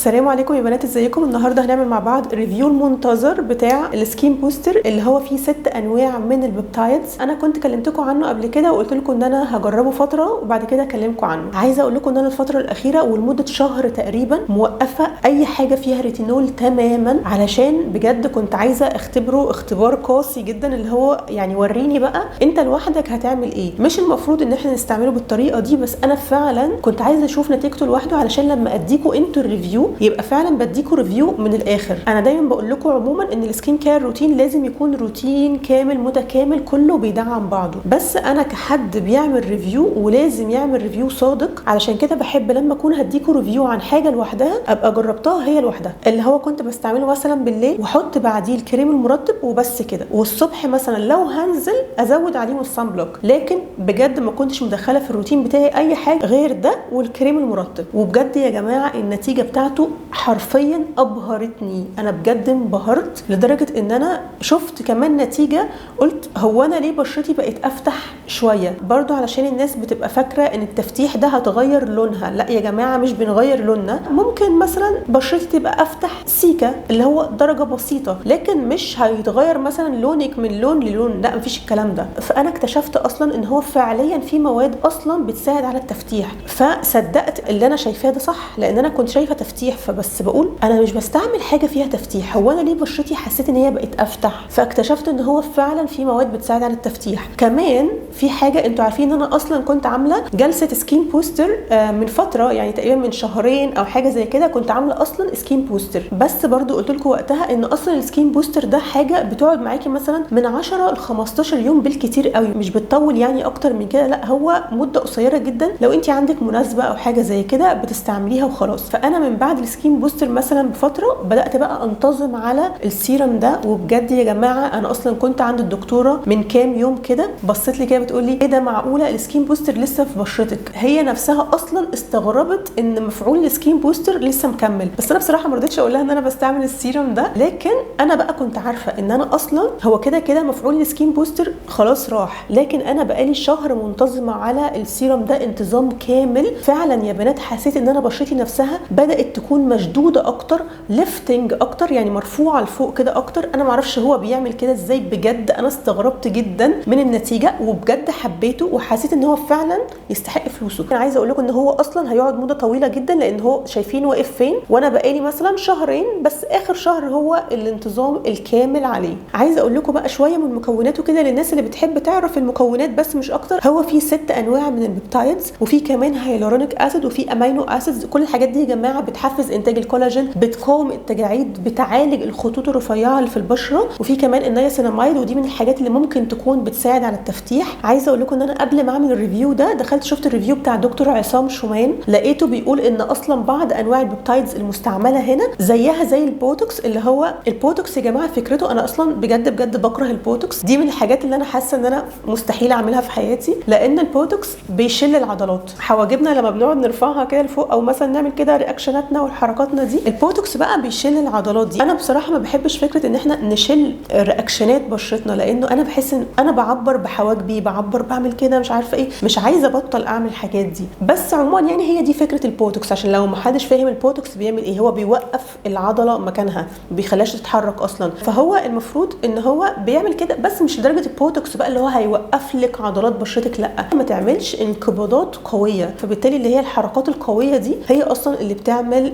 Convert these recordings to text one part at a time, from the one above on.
السلام عليكم يا بنات، ازيكم؟ النهارده هنعمل مع بعض review المنتظر بتاع ال skin booster اللي هو فيه 6 انواع من ال peptides. انا كنت كلمتكم عنه قبل كده وقلت لكم ان انا هجربه فترة وبعد كده اكلمكم عنه. عايزه اقول لكم ان انا الفترة الاخيرة ولمده شهر تقريبا موقفه اي حاجة فيها ريتينول تماما، علشان بجد كنت عايزه اختبره اختبار قاسي جدا، اللي هو يعني وريني بقى انت لوحدك هتعمل ايه. مش المفروض ان احنا نستعمله بالطريقة دي، بس انا فعلا كنت عايزه اشوف نتيجته لوحده علشان لما اديكوا انتوا ال review يبقى فعلا بديكوا review من الاخر. انا دايما بقول لكم عموما ان ال skin care routine لازم يكون روتين كامل متكامل كله بيدعم بعضه، بس انا كحد بيعمل review ولازم يعمل review صادق، علشان كده بحب لما اكون هديكوا review عن حاجة لوحدها ابقى جربتها هي لوحدها. اللي هو كنت بستعمله مثلا بالليل واحط بعديه الكريم المرطب وبس كده، والصبح مثلا لو هنزل ازود عليهم ال sun block، لكن بجد ما كنتش مدخله في الروتين بتاعي اي حاجة غير ده والكريم المرطب. وبجد يا جماعة النتيجة بتاعته حرفيا ابهرتني، انا بجد انبهرت لدرجة ان انا شفت كمان نتيجة قلت هو انا ليه بشرتي بقت افتح شوية؟ برضو علشان الناس بتبقى فاكره ان التفتيح ده هتغير لونها، لا يا جماعة مش بنغير لوننا، ممكن مثلا بشرتي تبقى افتح سيكه اللي هو درجه بسيطة، لكن مش هيتغير مثلا لونك من لون للون، لا مفيش الكلام ده. فانا اكتشفت اصلا ان هو فعليا في مواد اصلا بتساعد على التفتيح، فصدقت اللي انا شايفاه ده صح، لان انا كنت شايفه تفتيح، فبس بقول انا مش بستعمل حاجة فيها تفتيح، هو انا ليه بشرتي حسيت ان هي بقت افتح؟ فاكتشفت ان هو فعلا في مواد بتساعد على التفتيح. كمان في حاجة انتوا عارفين ان انا اصلا كنت عامله جلسه skin booster من فترة، يعني تقريبا من شهرين او حاجة زي كده، كنت عامله اصلا skin booster، بس برضو قلت لكم وقتها ان اصلا ال skin booster ده حاجة بتقعد معاكي مثلا من 10 ل 15 يوم بالكتير قوي، مش بتطول يعني اكتر من كده، لا هو مده قصيرة جدا، لو انت عندك مناسبة او حاجة زي كده بتستعمليها وخلاص. فانا من بعد ال skin booster مثلا بفترة بدات بقى انتظم على السيرم ده، وبجد يا جماعة انا اصلا كنت عند الدكتورة من كام يوم كده، بصيت لي كده بتقول لي ايه ده، معقولة ال skin booster لسه في بشرتك؟ هي نفسها اصلا استغربت ان مفعول ال skin booster لسه مكمل، بس انا بصراحة ما رضيتش اقول لها ان انا بستعمل السيرم ده، لكن انا بقى كنت عارفه ان انا اصلا هو كده كده مفعول ال skin booster خلاص راح، لكن انا بقالي شهر منتظمة على السيرم ده انتظام كامل. فعلا يا بنات حسيت ان انا بشرتي نفسها بدات تكون مشدودة اكتر، lifting اكتر، يعني مرفوعة لفوق كده اكتر. انا معرفش هو بيعمل كده ازاي، بجد انا استغربت جدا من النتيجة وبجد حبيته وحسيت ان هو فعلا يستحق فلوسه. انا عايزه اقول لكم ان هو اصلا هيقعد مده طويلة جدا، لان هو شايفين واقف فين، وانا بقالي مثلا شهرين بس، اخر شهر هو الانتظام الكامل عليه. عايزه اقول لكم بقى شوية من مكوناته كده للناس اللي بتحب تعرف المكونات بس مش اكتر. هو فيه 6 انواع من ال peptides، وفي كمان hyaluronic acid، وفي amino acids. كل الحاجات دي يا جماعة بتحفز انتاج الكولاجين، بتقاوم التجاعيد، بتعالج الخطوط الرفيعة اللي في البشرة، وفي كمان النياسيناميد، ودي من الحاجات اللي ممكن تكون بتساعد على التفتيح. عايزه اقول لكم ان انا قبل ما اعمل ال review ده دخلت شفت ال review بتاع دكتور عصام شومان، لقيته بيقول ان اصلا بعض انواع ال peptides المستعملة هنا زيها زي البوتوكس. اللي هو البوتوكس يا جماعة فكرته، انا اصلا بجد بجد بكره البوتوكس، دي من الحاجات اللي انا حاسه ان انا مستحيل اعملها في حياتي، لان البوتوكس بيشل العضلات. حواجبنا لما بنقعد نرفعها كده لفوق او مثلا نعمل كده reaction اتنا والحركاتنا دي، البوتوكس بقى بيشل العضلات دي. انا بصراحة ما بحبش فكرة ان احنا نشل reaction ات بشرتنا، لانه انا بحس ان انا بعبر بحواجبي، بعبر بعمل كده مش عارفه ايه، مش عايزه ابطل اعمل الحاجات دي. بس عموما يعني هي دي فكرة البوتوكس، عشان لو ما حدش فاهم البوتوكس بيعمل ايه، هو بيوقف العضلة مكانها، ما بيخليهاش تتحرك اصلا. فهو المفروض ان هو بيعمل كده، بس مش لدرجة البوتوكس بقى اللي هو هيوقف لك عضلات بشرتك، لا، ما تعملش انقباضات قوية، فبالتالي اللي هي الحركات القوية دي هي اصلا اللي بتعمل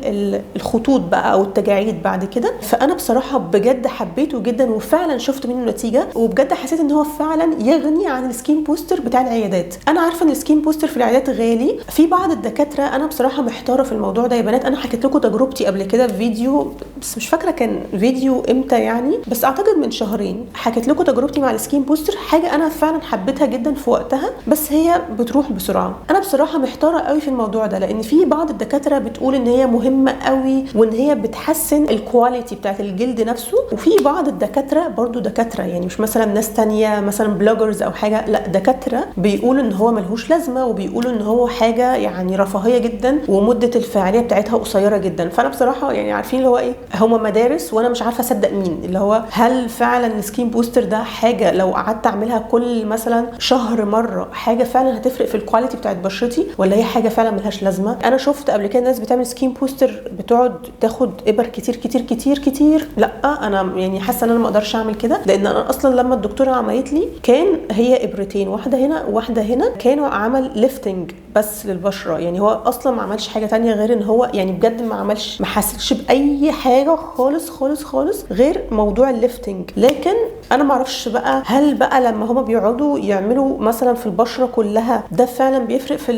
الخطوط بقى او التجاعيد بعد كده. فانا بصراحة بجد حبيته جدا، وفعلا شفت منه نتيجة، وبجد حسيت ان هو فعلا يغني عن ال skin booster بتاع العيادات. انا عارفه ان ال skin booster في العيادات غالي، في بعض الدكاترة، انا بصراحة محتارة في الموضوع ده يا بنات. انا حكيت لكم تجربتي قبل كده في فيديو، بس مش فاكره كان فيديو امتى يعني، بس اعتقد من شهرين حكيت لكم تجربتي مع ال skin booster، حاجة انا فعلا حبيتها جدا في وقتها، بس هي بتروح بسرعة. انا بصراحة محتارة قوي في الموضوع ده، لان في بعض الدكاترة بتقول ان هي مهمة قوي وان هي بتحسن ال quality بتاعت الجلد نفسه، وفي بعض الدكاترة برضو دكاترة يعني مش مثلا ناس تانية مثلا bloggers او حاجة، لا دكاترة بيقولوا ان هو ملهوش لازمه، وبيقولوا ان هو حاجة يعني رفاهية جدا ومده الفاعلية بتاعتها قصيرة جدا. فانا بصراحة يعني عارفين اللي هو ايه، هما مدارس وانا مش عارفه اصدق مين، اللي هو هل فعلا ال skin booster ده حاجة لو قعدت اعملها كل مثلا شهر مرة حاجة فعلا هتفرق في ال quality بتاعت بشرتي، ولا هي حاجة فعلا ملهاش لازمه؟ انا شفت قبل كده ناس بتعمل skin booster booster بتقعد تاخد ابر كتير كتير كتير كتير. لا انا يعني حاسه ان انا ما اقدرش اعمل كده، لان انا اصلا لما الدكتورة عملت لي كان هي ابرتين، واحدة هنا وواحدة هنا، كانوا عمل lifting بس للبشره، يعني هو اصلا ما عملش حاجة تانية غير ان هو يعني بجد ما عملش، ما حسيتش باي حاجة خالص خالص خالص غير موضوع ال lifting. لكن انا ما اعرفش بقى هل بقى لما هما بيقعدوا يعملوا مثلا في البشرة كلها ده فعلا بيفرق في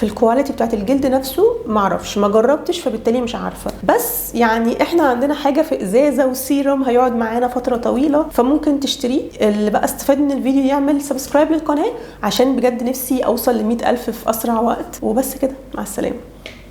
ال quality بتاعت الجلد نفسه، ما اعرفش، ما جربتش، فبالتالي مش عارفه. بس يعني احنا عندنا حاجة في ازازة وسيرم هيقعد معانا فترة طويلة، فممكن تشتريه. اللي بقى استفاد من الفيديو يعمل subscribe للقناة عشان بجد نفسي اوصل ل 100,000 في اسرع وقت. وبس كده، مع السلامة.